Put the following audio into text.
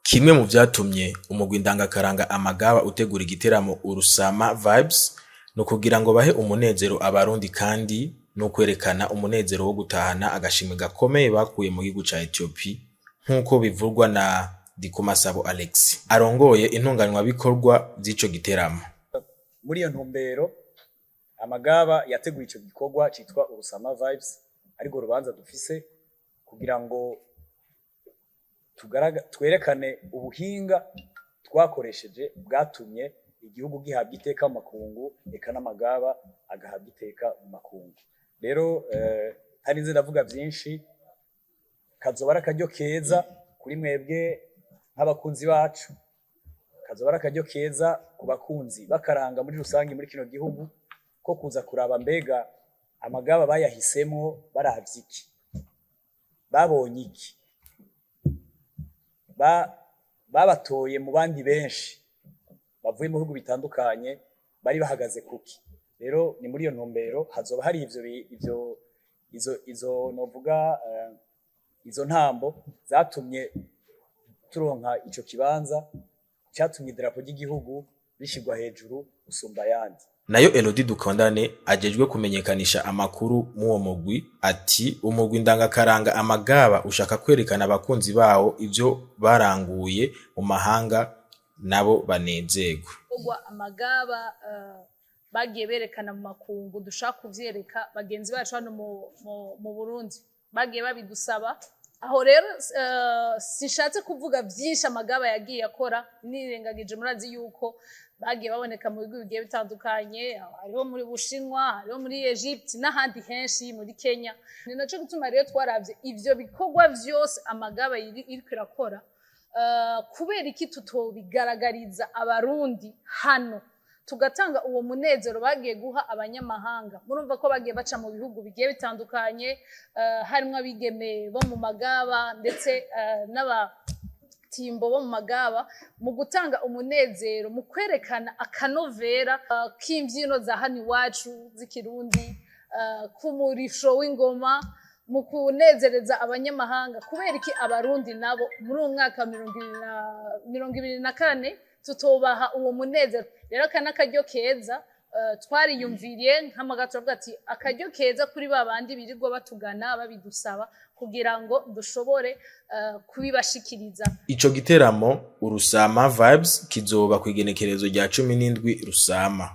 Kimwe mu vyatumye umugwi ndangakaranga Amagaba utegura igiteramo Urusama Vibes ni ukugira ngo bahe umunezero Abarundi, kandi no kwerekana umunezero wo gutahana agashimwe gakomeye bakuye mu gihugu ca Ethiopie, nk'uko bivugwa na Ndikumasabo Alex arongoye intunganywabikorwa z'ico giteramo. Muri iyo ntumbero, Amagaba yateguye ico gikorwa citwa Urusama Vibes, ariko rubanza dufise kugira ngo twerekane ubuhinga twakoresheje bwatumye igihugu gihabwa iteka mu makungu, eka n'Amagaba agahabwa iteka mu makungu. Rero ntarinze ndavuga vyinshi, kazoba ari akaryo keza kuri mwebwe nk'abakunzi bacu, kazoba ari akaryo keza ku bakunzi bakaranga muri rusange muri kino gihugu, ko kuza kuraba mbega Amagaba bayahisemwo baravye iki, babonye iki, babatoye mu bandi benshi bavuye mu bihugu bitandukanye bari bahagaze kuki. Rero ni muri iyo ntumbero hazoba hari ivyo ivyo izo novuga izo ntambo zatumye turonka ico kibanza, cyatumye idarapo ry'igihugu rishirwa hejuru gusumba ayandi. Nayo Elodie Dukondane ajejwe kumenyekanisha amakuru mw'uwo mugwi ati umugwi ndangakaranga Amagaba ushaka kwerekana abakunzi bawo ivyo baranguye mu mahanga, nabo banezerwe. Amagaba bagiye berekana mu makungu, dushaka kuvyereka bagenzi bacu hano mu Burundi bagiye babidusaba. Aho rero sishatse kuvuga vyinshi Amagaba yagiye akora nirengagije. Murazi yuko bagiye baboneka mu bihugu bigiye bitandukanye, hariho muri Bushinwa, hariho muri Egypte n'ahandi henshi, muri Kenya. Ni naco gituma rero twaravye ivyo bikorwa vyose Amagaba iriko irakora, kubera iki tutobigaragariza Abarundi hano, tugatanga uwo munezero bagiye guha abanyamahanga? Murumva ko bagiye baca mu bihugu bigiye bitandukanye, harimwo abigeme bo mu Magaba ndetse n'abatimbo bo mu Magaba, mu gutanga umunezero, mu kwerekana akanovera k'imvyino za hano iwacu z'Ikirundi, k'umurisho w'ingoma, mu kunezereza abanyamahanga. Kubera iki Abarundi nabo muri uwo mwaka 2024 tutobaha uwo munezero? Rero aka n'akaryo keza twariyumviriye nk'Amagaba, turavuga ati akaryo keza kuri ba bandi birirwa batugana babidusaba, kugira ngo dushobore kubibashikiriza. Ico giteramo Urusama Vibes kizoba kw'igenekerezo rya 17 Rusama.